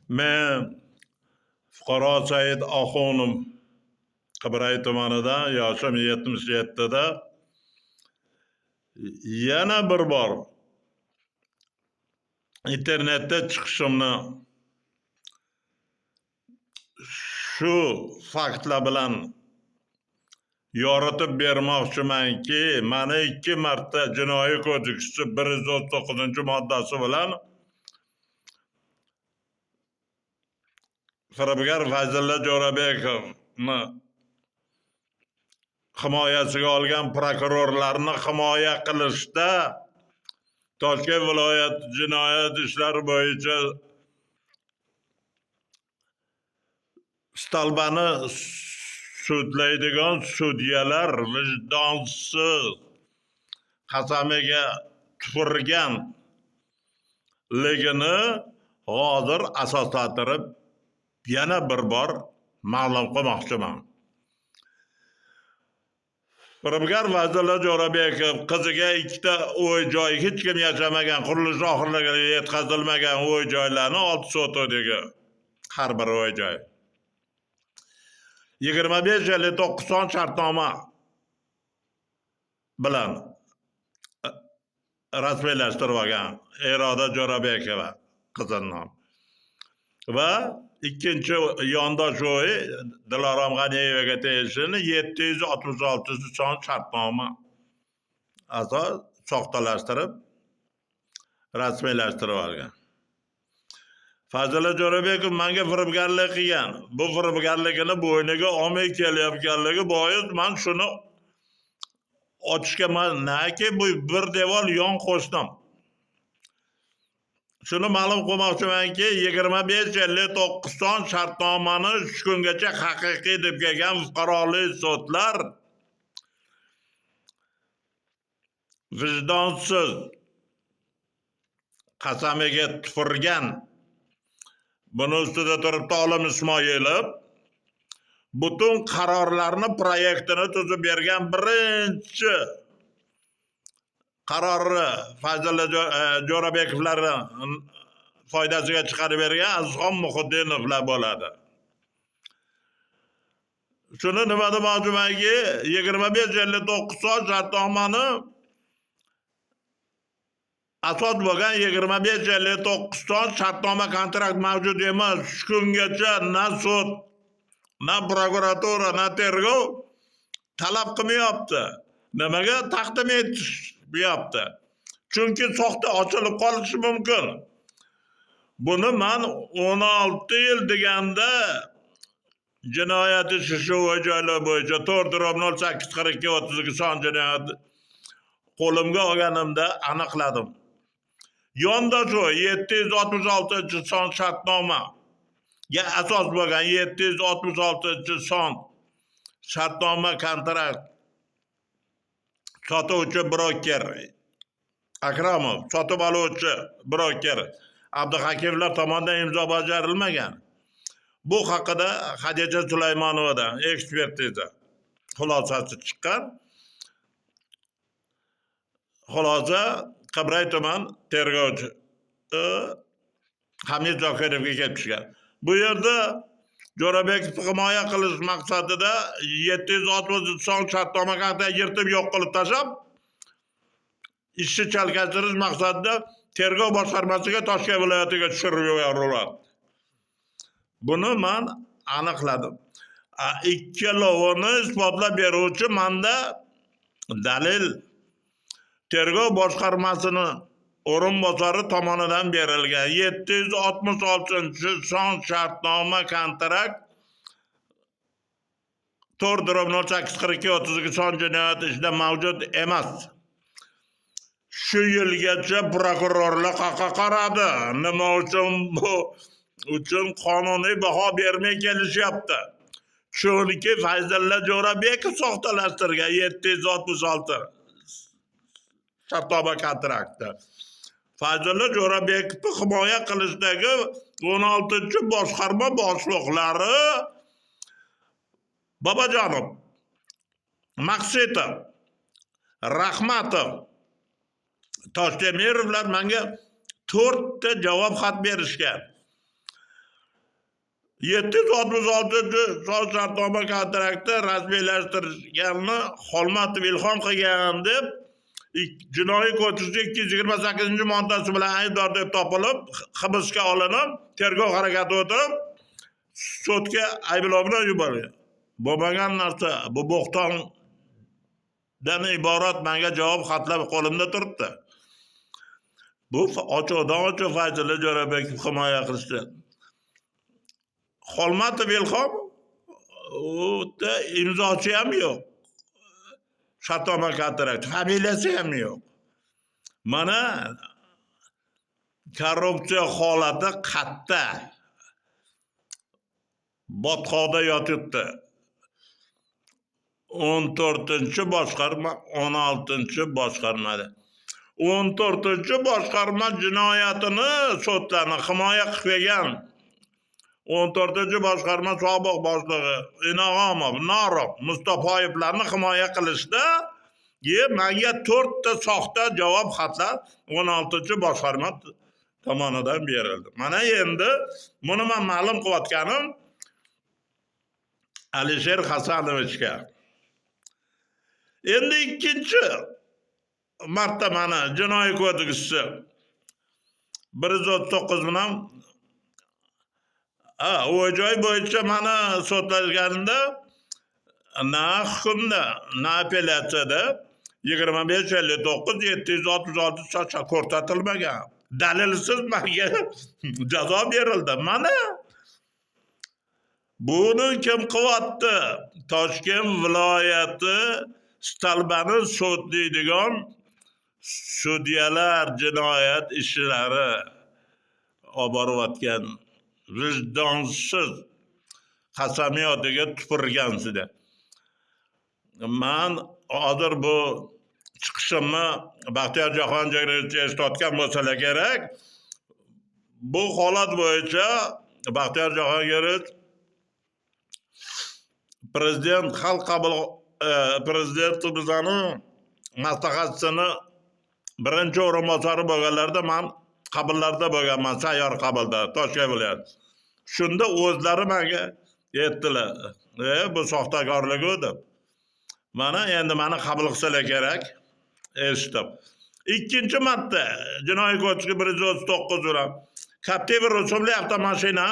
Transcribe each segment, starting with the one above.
Men fuqaro Said Oxunov, Qibray tumanidan, yoshim 77da. Yana bir bor internetda chiqishimni shu faktlar bilan yoritib bermoqchimanki, mani 2 marta Jinoiy kodeksi 139-moddasi bilan firibgar Fayzulla Jo'rabekovni himoyasiga olgan prokurorlarni himoya qilishda Toshkent viloyat jinoyat ishlari bo'yicha stolbani sudlaydigan sudyalar vijdonsiz qasamiga tupurganligini hozir asoslantirib yana bir bor ma'lum qilmoqchiman. Firibgar Fayzulla Jo'rabekov qiziga 2ta uy joy, hech kim yashamagan, qurilish oxiriga yetkazilmagan uy joylarni 6 sotixdagi har bir uy joy 25-59 son shartnoma bilan rasmiylashtirib olgan Iroda Jo'rabekova qizini nomi. Va ikkinchi yondosh uyi Dilorom G'aniyevaga tegishini 766 son shartnoma asos soxtalashtirib rasmiylashtirib olgan. Fayzulla Jo'rabekov menga firibgarlik qilgan. Bu firibgarligini bo'yniga olmay kelayotganligi bois man shuni ochishga naki bu bir devor yon qo'shnim. Shuni ma'lum qilmoqchimanki, 25-59 son shartnomani shu kungacha haqiqiy deb kelgan fuqarolik sudlar vijdonsiz qasamiga tupurgan. Buni ustida turibdi Olim Ismoilov butun qarorlarni proyektini tuzib bergan birinchi qarorni Fayzulla Jo'rabekovlarni foydasiga chiqarib bergan Azizxon Muhiddinovlar bo'ladi. Shuni nima demoqchimanki, 25-59 son shartnomani asos bo'lgan 25-59 son shartnoma kontrakt mavjud emas. Shu kungacha na sud, na prokuratura, na tergov talab qilmayapti. Nimaga taqdim etishmayapti? Chunki soxta ochilib qolishi mumkin. Buni men 16 yil deganda jinoyat ishi shu joylar bo'yicha 4/084232 son jinoyat qo'limga olganimda aniqladim. Yondashuv 766-son shartnomaga asos bo'lgan 766-son shartnoma kontrakt sotuvchi broker Akramov, sotib oluvchi broker Abduhakimovlar tomonidan imzo bajarilmagan. Bu haqida Xadija Sulaymonovadan ekspertiza xulosasi chiqqan. Xulosa Qibray tuman tergovchi Hamid Zokirovga kelib tushgan. Bu yerda Jo'rabekovni himoya qilish maqsadida 760 son shartnoma kontrakt yirtib yo'q qilib tashlab, ishni chalkashtirish maqsadida tergov boshqarmasiga Toshkent viloyatiga tushirib yuboriladi. Buni men aniqladim. Ikkalovini isbotlab beruvchi menda dalil tergov boshqarmasini o'rinbosari tomonidan berilgan 766-son shartnoma kontrakt 4/084232 son jinoyat ishida mavjud emas. Shu yilgacha prokurorlar qaqa qaradi. Nima uchun bu uchun qonuniy baho bermay kelishyapti? Chunki Fayzulla Jo'rabekov soxtalashtirgan 766 shartnoma kontrakti. Fayzulla Jo'rabekovni himoya qilishdagi 16-boshqarma boshliqlari Bobojonov, Maqsetov, Rahmatov, Toshtemirovlar menga 4 ta javob xat berishgan. 766 shartnoma kontrakti rasmiylashtirganni Xolmatov Ilhom qilgan deb Jinoiy kodeksning 228-moddasi bilan aybdor deb topilib, hibsga olinib, tergov harakati o'tib, sudga ayblov bilan yuborilgan. Bo'lmagan narsa, bu bo'xtondan iborat menga javob xatlar qo'limda turibdi. Bu ochiqdan ochiq Fayzulla Jo'rabekov himoya qilishdi. Xolmatov Ilhom, u imzochi ham yo'q. Shartnoma kontrakt, familiyasi ham yo'q. Mana korrupsiya holati qatta botqoqda yotibdi. 14-boshqarma, 16-boshqarmada. 14-boshqarma jinoyatini sudlarni himoya qilib kelgan 14-boshqarma sobiq boshlig'i Inog'omov, Norov, Mustafoyevlarni himoya qilishda manga to'rtta soxta javob xatlar 16-boshqarma tomonidan berildi. Mana endi buni man ma'lum qilayotganim Alisher Hasanovichga. Endi ikkinchi marta mana Jinoiy kodeksi 139 bilan, ha, u joy bo'yicha mani sudlashganida na hukmda, na apellyatsiyada 25 59 766 socha ko'rsatilmagan. Dalilsiz menga jazo berildi. Mana buni kim qilyapti? Toshkent viloyati Stolbani sudlaydigan sudyalar, jinoyat ishlari olib borayotgan vijdonsiz, qasamyodiga tupurgan sudya. Man hozir bu chiqishimni Baxtiyor Jahongirovich eshitayotgan bo'lsalar kerak. Bu holat bo'yicha Baxtiyor Jahongirovich prezident xalq qabul prezident bizani maslahatchisini birinchi o'rinbosari bo'lganlarida man qabrlarda bo'lganman, sayyor qabrda, Toshkent viloyati. Shunda o'zlari menga aytdilar, bu soxtakorlik deb. Mana endi mani qabul qilsalar kerak, eshitib. Ikkinchi marta Jinoiy kodeksga 139 bilan Captiva rusumli avtomashina,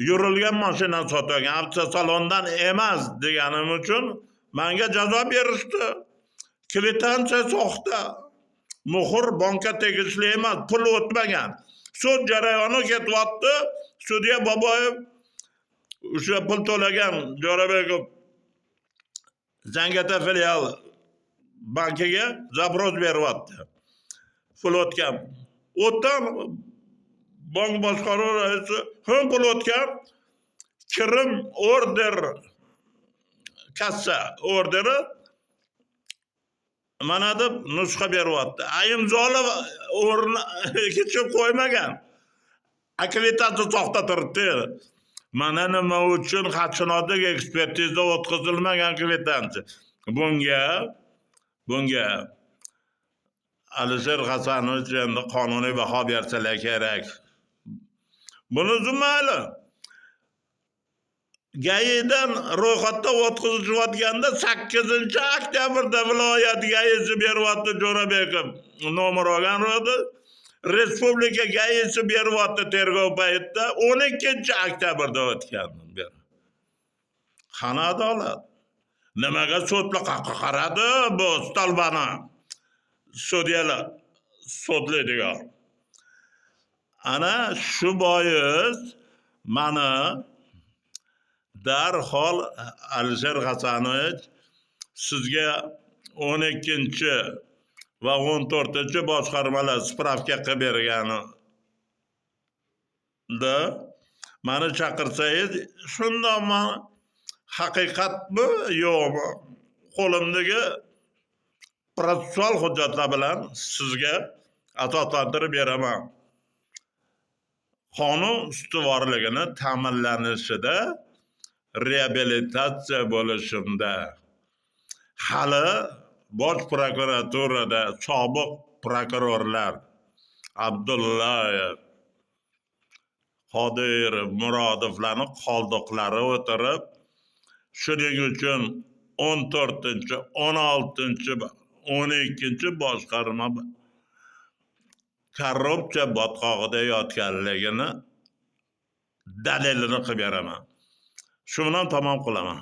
yurilgan mashina sotgan, avtosalondan emas deganim uchun menga jazo berishdi. Kvitansiya soxta. Muhr bankka tegishli emas, pul o'tmagan. Sud jarayoni ketyapti. Sudya Boboyev o'sha pul to'lagan Jo'rabekov Zangiota filial bankiga запрос beryapti. Pul o'tgan. O'tdan bank boshqaruv raisi ham pul o'tgan. Kirim order, kassa orderi mana deb nusxa beryapti. A imzoli o'rni kechib qo'ymagan. A kvitansiya soxta turibdi. Mana nima uchun xatshunoslik ekspertiza o'tkazilmagan kvitansiya. Bunga Alisher Hasanovich endi qonuniy baho bersalar kerak. Buni mayli. ГАИdan ro'yxatdan o'tkazishayotganda 8 oktyabrda viloyat ГАИsi beryapti, Jo'rabekov nomer olgan edi. Respublika ГАИsi beryapti tergov paytida 12 oktyabrda o'tgan. Qani adolat? Nimaga sudlar qayerqa qaradi bu stolbani sudyalar sudlaydigan? Ana shu bois mani darhol, Alisher Hasanovich, sizga 12 va 14 boshqarmalar spravka qilib berganida mani chaqirsangiz, shundoq man haqiqatmi yo'qmi qo'limdagi protsessual hujjatlar bilan sizga asoslantirib beraman. Qonun ustuvorligini ta'minlanishida, reabilitatsiya bo'lishimda hali bosh prokuraturada sobiq prokurorlar Abdullayev, Qodirov, Murodovlarni qoldiqlari o'tirib, shuning uchun 14-, 16-, 12 boshqarma korrupsiya botqog'ida yotganligini dalilini qilib beraman. Shu bilan tamom qilaman.